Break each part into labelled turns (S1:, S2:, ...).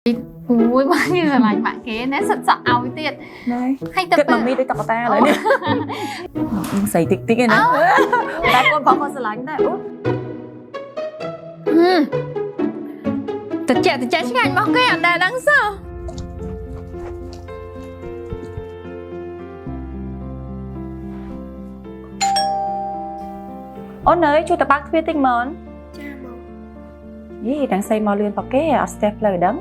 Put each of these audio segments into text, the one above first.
S1: អូយបងគេស្រឡាញ់ម៉ាក់គេណែសិតសក់ឲ្យទៀត
S2: ណែ
S1: ហើយទៅ
S2: គិតមកមីដូចតុក្កតាឥឡូវនេះស្រីតិចតិចឯណាតែកូនប្រុសក៏ស្រឡាញ់ដែរអូ
S1: តិចតិចឆ្ងាញ់មកគេអត់ដែលដឹងសោះ
S2: អូនអើយជួយតបើកទ្វារតិចមើល
S3: ចាបង
S2: យីទាំងស្អីមកលឿនប៉គេអត់ស្ទះផ្លូវដឹង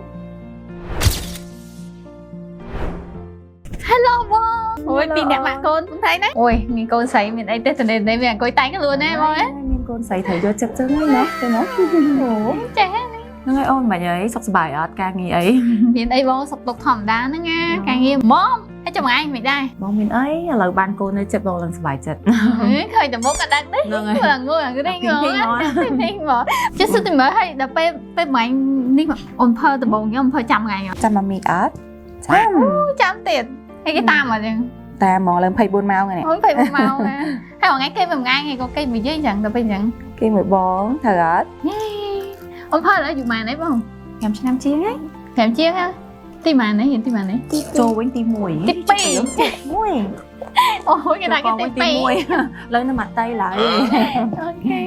S1: Hello បងអូយពីរអ្នកម៉ាក់កូនពុនថៃណាអូយមានកូនស្រីមានអីទេតនេះមានអង្គុយតែងខ្លួនណាបង
S2: មានកូនស្រីត្រូវយកចិត្តចឹងហ្នឹងណាទេណា
S1: អូចេះ
S2: ហ្នឹងហើយអូនមិនអីសុខសប្បាយអត់ការងារអី
S1: មានអីបងសុខទុក្ខធម្មតាហ្នឹងណាការងារមកហើយចាំឯងមិនដែរ
S2: បងមានអីឥឡូវបានកូននៅចិត្តបងឡើងសប្បាយចិត្ត
S1: ឃើញតែមុខក៏ដឹងដែរ
S2: ហ្នឹងហើយ
S1: ឡើងងួយឡើងនេះងងនេះមកជិះសុទ្ធតែមើលហើយដល់ពេលពេលម៉ាញ់នេះអូនភើដំបងខ្ញុំភើចាំថ្ងៃ
S2: ចាំម៉ាមីអត់ចាំ
S1: ចាំទៀតហើយគេតាមអត់ចឹង
S2: តាមហ្មងឡើង24ម៉ោងហ្នឹង
S1: អូន24ម៉ោងណាហើយថ្ងៃគេមួយថ្ងៃគេក៏គេមួយយាយចឹងដល់ពេលចឹង
S2: គេមួយបងត្រូវអត់
S1: អូនភើឥឡូវយូរម៉ានអីបង
S2: 5ឆ្នាំជាងហ្នឹង
S1: 5ជាងហ៎ទីម៉ានអីទីម៉ានអី
S3: ទី
S2: ចូលវិញទី1
S1: ទី2
S2: 1
S1: អូយគេដាក់គេទី2
S2: លើនៅម៉ាត់តៃឡើយ
S1: អូខេ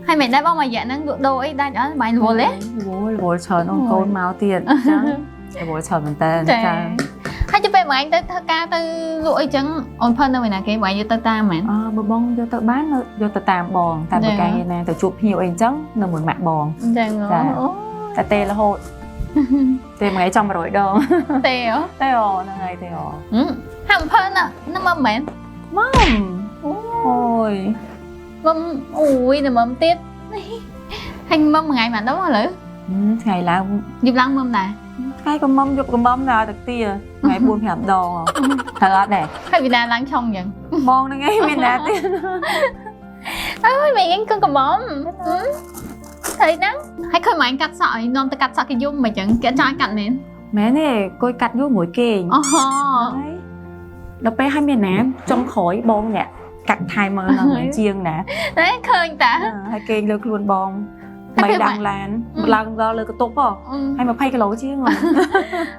S1: ហើយមិនដែរបងមួយរយៈហ្នឹងលក់ដូរអីដាច់អត់បាយរវល់ទេ
S2: រវល់រវល់ច្រើនអូនកូនមកទៀតចឹងរវល់ច្រើនមែនតើ
S1: ចាហើយទៅពេលមួយឯងទៅធ្វើការទៅលក់អីចឹងអូនផើនៅឯណាគេមួយឯងយកទៅតាមមែន
S2: អើបើបងយកទៅបានយកទៅតាមបងតែបើកាលណាទៅជួបភ្ញៀវអីចឹងនៅមួយម៉ាក់បង
S1: ចឹងអូ
S2: តែទេរហូតទេមួយថ្ងៃចង់100ដង
S1: ទេហ៎
S2: ទេអូហ្នឹងហើយទេអូ
S1: ហាំផើណានៅមកមែន
S2: ម៉មអូយ
S1: មុំអូយនៅមុំទៀតហើយមុំមួយថ្ងៃមិនដល់ឥឡូវ
S2: ថ្ងៃឡើង
S1: យប់ឡើងមុំដែរ
S2: ថ្ងៃក៏មុំយប់ក៏មុំដែរទឹកទាថ្ងៃ4 5ដងត្រូវអត់ដែរ
S1: ហើយវិណាឡើងឆុងចឹង
S2: បងហ្នឹងឯងមានណាទៀត
S1: អើយមិនអីគឺកំមុំthấy ហ្នឹងហើយឃើញមកឯងកាត់សក់ឲ្យនាំទៅកាត់សក់គេយំមិនចឹងគេចង់ឲ្យកាត់មែន
S2: មែនទេគួយកាត់យូរមួយគេង
S1: អូ
S2: ដល់ពេលឲ្យមានណាចុងក្រោយបងអ្នកកាត់ថែមើលឡើងមិនជាងណា
S1: តែឃើញតា
S2: ហើយគេងលើខ្លួនបងបីដាំងឡានឡើងដល់លើកតុបហ៎ហើយ20គីឡូជាង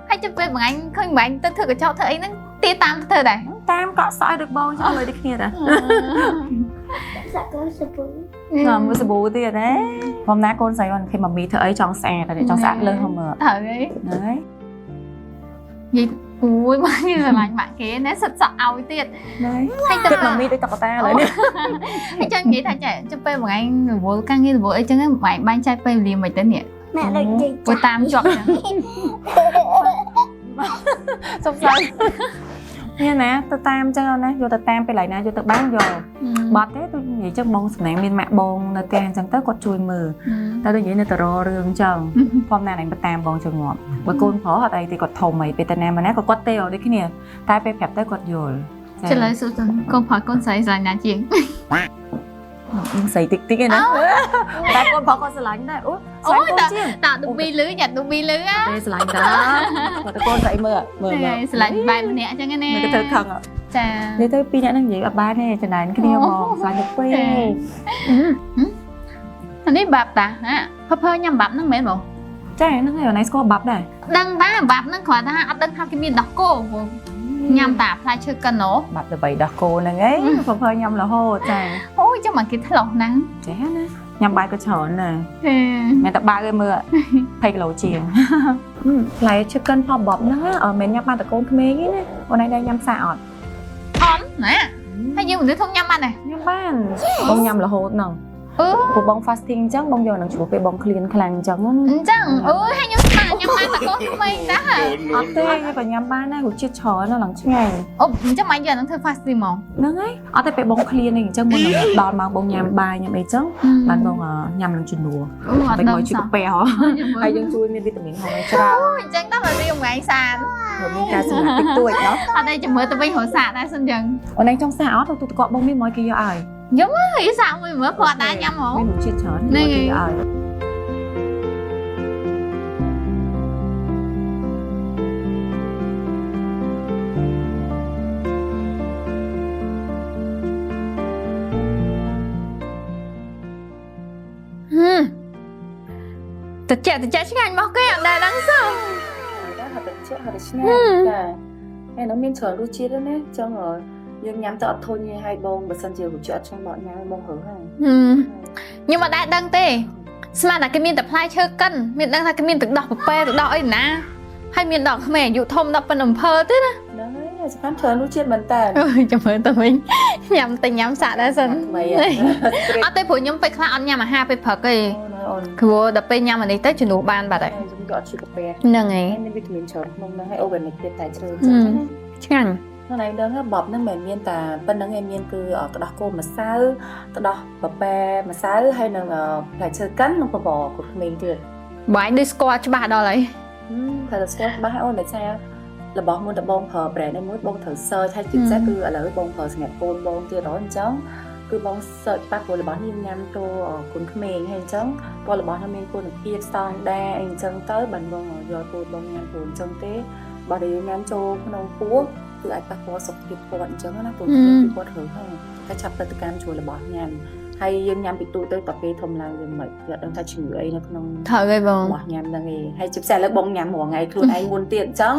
S1: ហើយចាំពេលបងឯងឃើញបងឯងទៅធ្វើកញ្ចក់ធ្វើអីហ្នឹងទាតាមធ្វើដែរ
S2: តាមកក់សក់ឲ្យដូចបងចឹងលើដូចគ្នាតា
S3: សាក់កូនសាពូ
S2: ណាមើលសាប៊ូទៀតណាខ្ញុំណាកូនស្រីគាត់ឃើញម៉ាមីធ្វើអីចង់ស្អាតតែចង់ស្អាតលើហ៎មើល
S1: ត្រូវហើយ
S2: ហ្នឹងហើយ
S1: និយាយអូយបងគេស្រឡាញ់ម៉ាក់គេណែសិតសក់ឲ្យទៀត
S2: ហ្នឹង
S1: ហើយទៅ
S2: គិតម៉ាមីដូចតុក្កតាឥឡូវនេះ
S1: ហើយចឹងនិយាយថាចាំពេលបងឯងរវល់ការងាររវល់អីចឹងបងឯងបែងចែកពេលវេលាមិនទៅនេះ
S3: ម៉ាក់ដូចនិយាយ
S1: ព្រោះតាមជាប់ចឹង
S2: សុំសើនេះណាទៅតាមចឹងណាយកទៅតាមពេលឡៃណាយកទៅបានយកបាត់ទេដូចនិយាយចឹងបងសំណាងមានម៉ាក់បងនៅផ្ទះអញ្ចឹងទៅគាត់ជួយមើលតែដូចនិយាយនៅតែររឿងចឹងផងណាឯងតាមបងចឹងងាប់បើកូនប្រុសអត់អីទេគាត់ធំអីពេលតាណាមកណាក៏គាត់ទេដូចគ្នាតែពេលប្រាប់ទៅគាត់យល់
S1: ឆ្លើយសួរកូនប្រុសកូនស្រីស្រឡាញ់ណាជាង
S2: ស្រីតិចតិចឯណាតែកូនប្រុសគាត់ស្រឡាញ់ដែរអូស្រឡាញ់កូនជាង
S1: តាឌូប៊ីលឺយ៉ាឌូប៊ីលឺ
S2: ទេស្រឡាញ់តាគាត់ទៅកូនស្រីមើលមើល
S1: មើលស្រឡាញ់បែបម្នាក់ចឹងណា
S2: មើលទៅធ្វើខឹង
S1: ចា
S2: និយាយទៅពីរអ្នកហ្នឹងនិយាយអត់បានទេចំណែនគ្នាហ្មងស្រឡាញ់ទៅពេក
S1: អានេះបាប់តាហាផើញ៉ាំបាប់ហ្នឹងមែនបង
S2: ចាហ្នឹងហើយអូនឯងស្គាល់បាប់ដែរ
S1: ដឹងតាបាប់ហ្នឹងគ្រាន់តែអត់ដឹងថាគេមានដោះគោញ៉ាំតាផ្លែឈើកិនហ៎
S2: បាប់ដើម្បីដោះគោហ្នឹងឯងផើញ៉ាំរហូតចា
S1: អូយចាំមកគេឆ្លោះហ្នឹង
S2: ចេះណាញ៉ាំបាយក៏ច្រើនដែរមែនតែបើកឲ្យមើល20គីឡូជាងផ្លែឈើកិនផលបបហ្នឹងអត់មែនញ៉ាំបានតែកូនក្មេងទេណាអូនឯងដែរញ៉ាំសាអត់
S1: អន់ណាហើយយើងមនុស្សធំញ៉ាំបានដែរ
S2: ញ៉ាំបានបងញ៉ាំរហូតហ្នឹង
S1: អឺ
S2: ព្រោះបង fasting អញ្ចឹងបងយកនឹងជ្រោះពេលបងឃ្លានខ្លាំងអញ្ចឹងណា
S1: អញ្ចឹងអឺហើយខ្ញុំស្មានញ៉ាំបានតែកូនក្មេងតា
S2: អត់ទេក៏ញ៉ាំបានដែររសជាតិច្រើនណាស់ឡើងឆ្ងាញ់
S1: អូអញ្ចឹងមកយកនឹងធ្វើ fasting ហ្មង
S2: ហ្នឹងហើយអត់ទេពេលបងឃ្លាននេះអញ្ចឹងមុននឹងដល់ម៉ោងបងញ៉ាំបាយញ៉ាំអីចឹងបានបងញ៉ាំនឹងជំនួ
S1: អូអត់
S2: មិនមក
S1: ដឹងសោះ
S2: ជួយកាហ្វេហ៎ហើយយើងជួយមានវីតាមីនហងច្រើន
S1: អូអញ្ចឹងតើមករៀងថ្ងៃសាន
S2: មានការសម្រាប់តិចតួចណោះ
S1: អត់ទេចាំមើលទៅវិញរសាដែរសិនចឹង
S2: អូនឯងចង់សាអត់ទូទឹកកកបងមានមកគេយកឲ្យ
S1: យសាមួយមើលព្រោះអត់ដែរញ៉ាំហ្មង
S2: មានរសជាតិច្រើនគេយកឲ្យ
S1: តិចតិចឆ្ងាញ់មកគេអត់ដែរដឹងសោះ
S2: ជាក់ហើយឆ្ងាញ់ចាហើយនោះមានច្រើនរសជាតិណាចង់យើងញ៉ាំទៅអត់ធុញទេហើយបងបើសិនជារសជាតិអត់ឆ្ងាញ់បងញ៉ាំបងរើហើយ
S1: ខ្ញុំអត់ដែរដឹងទេស្មានតែគេមានតែផ្លែឈើកិនមានដឹងថាគេមានទឹកដោះពពែទឹកដោះអីណាហើយមានដល់ក្មេងអាយុធំដល់ប៉ុណ្ណឹងអំភើទេណា
S2: ហ្នឹងហើយសំខាន់ច្រើនរសជាតិមែនតើ
S1: អើយចាំមើលទៅវិញញ៉ាំតែញ៉ាំសាក់ដែរសិន
S2: ថ្មី
S1: អត់ទេព្រោះខ្ញុំពេលខ្លះអត់ញ៉ាំអាហារពេលព្រឹកទេ
S2: អូនអូន
S1: ព្រោះដល់ពេលញ៉ាំអានេះទៅជំនួសបានបាត់ហើយ
S2: ខ្ញុំក៏អត់ឈឺកាពះ
S1: ហ្នឹងហើយ
S2: ហើយមានវីតាមីនច្រើនក្នុងហ្នឹងហើយ organic ទៀតតែជ្រើចឹងណា
S1: ឆ្ងាញ់
S2: ខ្លួនឯងដឹងបបហ្នឹងមិនមែនមានតែប៉ុណ្្នឹងឯងមានគឺទឹកដោះគោម្សៅទឹកដោះពពែម្សៅហើយនឹងផ្លែឈើកិននិងបបរគ្រប់ក្មេងទៀត
S1: បើឯងដូចស្គាល់ច្បាស់ដល់ហើយ
S2: ត្រូវតែស្គាល់ច្បាស់អូនដោយសាររបស់មុនដំបងប្រើ brand នេះមួយបងត្រូវ search ហើយជាពិសេសគឺឥឡូវបងប្រើសម្រាប់កូនបងទៀតដល់អញ្ចឹងគឺបង search ច្បាស់ព្រោះរបស់នេះញ៉ាំចូលកូនក្មេងហើយអញ្ចឹងព្រោះរបស់នោះមានគុណភាពស្តង់ដាអីអញ្ចឹងទៅបានបងយកកូនបងញ៉ាំព្រោះអញ្ចឹងទេបើដែលញ៉ាំចូលក្នុងពោះគឺអាចប៉ះពាល់សុខភាពគាត់អញ្ចឹងណាព្រោះគឺគាត់រើហើយតែឆាប់ប្រតិកម្មជួយរបស់ញ៉ាំហើយយើងញ៉ាំពីទូទៅដល់ពេលធំឡើងយើងមិនអត់ដឹងថាជំងឺអីនៅក្នុង
S1: ត្រូវហើយបង
S2: របស់ញ៉ាំហ្នឹងឯងហើយជាពិសេសឥឡូវបងញ៉ាំរាល់ថ្ងៃខ្លួនឯងមុនទៀតអញ្ចឹង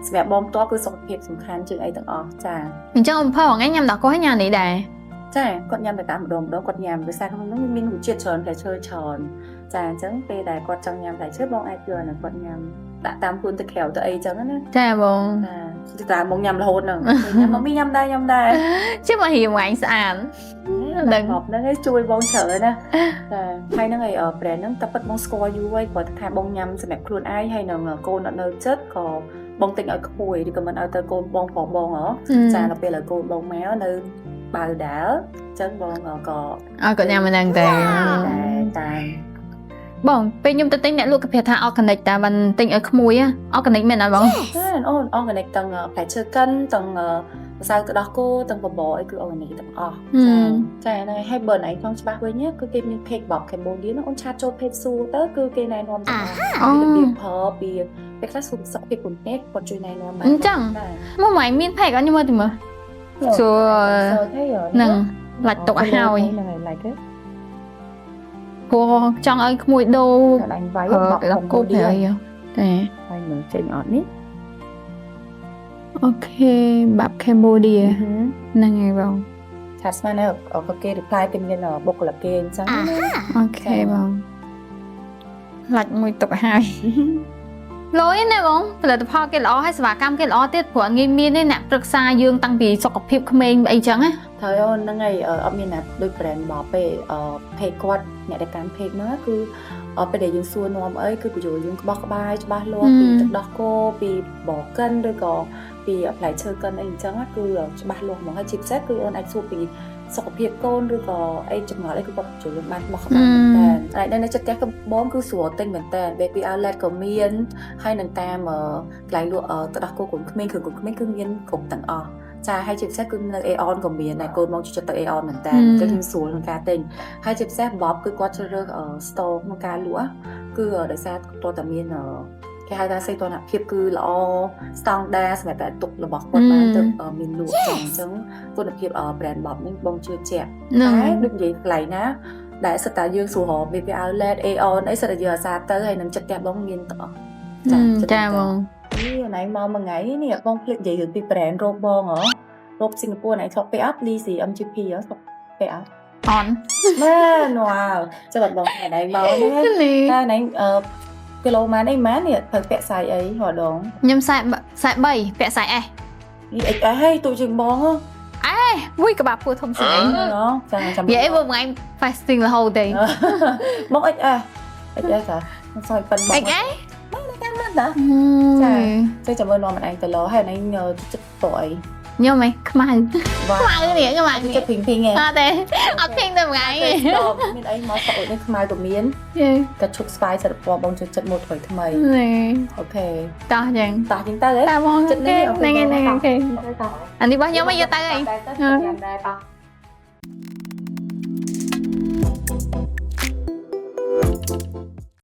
S2: សម្រាប់បងផ្ទាល់គឺសុខភាពសំខាន់ជាងអីទាំងអស់ចា
S1: អញ្ចឹងអំភើថ្ងៃញ៉ាំដល់កោះញ៉ាំនេះដែរ
S2: ចាគាត់ញ៉ាំតែតាមម្ដងម្ដងគាត់ញ៉ាំដោយសារក្នុងហ្នឹងវាមានរសជាតិច្រើនផ្លែឈើច្រើនចាអញ្ចឹងពេលដែលគាត់ចង់ញ៉ាំផ្លែឈើបងអាចយកអាហ្នឹងគាត់ញ៉ាំដាក់តាមខ្លួនទៅក្រៅទៅអីចឹងណា
S1: ចាបង
S2: ចាតាមបងញ៉ាំរហូតហ្នឹងញ៉ាំមកមីញ៉ាំដែរញ៉ាំដែរ
S1: ជិះមករៀមថ្ងៃស្អាត
S2: ដឹងហ្នឹងឯងជួយបងច្រើនណាចាហើយហ្នឹងឯង brand ហ្នឹងតែពិតបងស្គាល់យូរហើយគាត់ថាបងញ៉ាំសម្រាប់ខ្លួនឯងហើយនឹងកូនអត់នៅចិត្តក៏បងទិញឲ្យក្មួយឬក៏មិនឲ្យទៅកូនបងប្រុសបងហ៎ចាដល់ពេលឲ្យកូនបងមកនៅបាវដាលអញ្ចឹងបងក៏
S1: ឲ្យគាត់ញ៉ាំហ្នឹងតែ
S2: តែ
S1: បងពេលខ្ញុំទៅទិញអ្នកលក់កាហ្វេថា organic តាបានទិញឲ្យក្មួយ organic មែនអត់បង
S2: អូន organic ទាំងផ្លែឈើកិនទាំងម្សៅទឹកដោះគោទាំងបបរអីគឺ organic ទាំងអស់ចាហ្នឹងហើយបើណៃចង់ច្បាស់វិញគឺគេមាន page បប Cambodia ហ្នឹងអូន chat ចូល page សួរទៅគឺគេណែនាំទាំងអស់ពីរបៀបប្រើពីពេលខ្លះសុខភាពគុណពេកគាត់ជួយណែនាំបាន
S1: អញ្ចឹងមកម៉ៃមាន page អត់ខ្ញុំមើលទីមើលសួរហ្នឹងឡាច់ទុកឲ្យហើយ
S2: ហ្នឹងហើយឡាច់ទៅ
S1: ព្រោះចង់ឲ្យក្មួយដូរ
S2: អញវាយ
S1: បបទឹកដោះគោប្រើអីតែ
S2: ហើយមើលចេញអត់នេះ
S1: OK បាប់ Cambodia ហ្នឹងហើយបង
S2: chat ស្មានតែក៏គេ reply គេមានបុគ្គលិកគេអញ្ចឹងណា
S1: OK បងឡាច់មួយទុកឲ្យលយណាបងផលិតផលគេល្អហើយសេវាកម្មគេល្អទៀតព្រោះអត់ងាយមានទេអ្នកប្រឹក្សាយើងតាំងពីសុខភាពក្មេងអីចឹងណា
S2: ត្រូវអូនហ្នឹងហើយអត់មានណាដូច brand បបទេ page គាត់អ្នកដែលកាន់ page ហ្នឹងគឺពេលដែលយើងសួរនាំអីគឺបញ្យល់យើងក្បោះក្បាយច្បាស់លាស់ពីទឹកដោះគោពីបកិនឬក៏ពីផ្លែឈើកិនអីអញ្ចឹងគឺច្បាស់លាស់ហ្មងហើយជាពិសេសគឺអូនអាចសួរពីសុខភាពកូនឬក៏អីចម្ងល់អីគឺគាត់បញ្យល់យើងបានក្បោះក្បាយមែនតើហើយនៅចិត្តផ្ទះគឺបងគឺស្រួលទិញមែនតើ baby outlet ក៏មានហើយនឹងតាមកន្លែងលក់ទឹកដោះគោកូនក្មេងគ្រឿងកូនក្មេងគឺមានគ្រប់ទាំងអស់ចាហើយជាពិសេសគឺនៅ Aeon ក៏មានដែរកូនមកចូលចិត្តទៅ Aeon មែនតើគឺខ្ញុំស្រួលក្នុងការទិញហើយជាពិសេស Bob គឺគាត់ជ្រើសរើស store ក្នុងការលក់គឺដោយសារគាត់តែមានគេហៅថាសីតុណ្ហភាពគឺល្អស្តង់ដាសម្រាប់តែទុករបស់គាត់បានទៅមានលក់ចឹងអញ្ចឹងគុណភាព brand Bob នេះបងជឿជាក់តែដូចនិយាយកន្លែងណាដែលសិតតែយើងស្រួលរក baby outlet Aeon អីសិតតែយើងអាសាទៅហើយនឹងចិត្តផ្ទះបងមានទាំងអស់
S1: ចាចាបង
S2: នេះណៃមកមួយថ្ងៃនេះបងភ្លេចនិយាយរឿងពី brand រ៉ូបបងហ៎រ៉ូបសិង្ហបុរីណៃធ្លាប់ពាក់អត់ Lizzy MGP ហ៎ធ្លាប់ពាក់អត់
S1: អន
S2: មែនវ៉ាវចាំបាត់បងណៃមកនេះ
S1: នេះ
S2: តែណៃអឺគីឡូម៉ានអីម៉ាននេះត្រូវពាក់សាយអីរាល់ដង
S1: ខ្ញុំខ្សែ43ពាក់ខ្សែ S
S2: នេះ XS ហីទូជាងបងហ៎
S1: អេមួយក្បាលពោះធំស្អី
S2: ណោះចាំចាំ
S1: និយាយមួយថ្ងៃ fasting រហូតទេ
S2: បង XS XS ចាសយប៉ិនបង
S1: XS
S2: តាមណាចាចេះចាំមើលនាំម្នាក់ឯងទៅលោហើយឯងចិត្តពណ៌អី
S1: ខ្ញុំហ៎ខ្មៅខ្មៅនេះខ្មៅនេះ
S2: ចិត្តភីងភីងឯង
S1: អត់ទេអត់ភីងតែមួយថ្ងៃទេ
S2: មានអីមកសក់នេះខ្មៅក៏មានកាឈុកស្វាយសិរពណ៌បងចូលចិត្តម៉ូតថ្មីថ្មី OK
S1: តោះចឹង
S2: តោះចឹងទៅ
S1: តាបង
S2: ចិត្តនេះ
S1: ហ្នឹងហ្នឹង OK អានេះរបស់ខ្ញុំមកយកទៅអី
S2: ដែរតោះ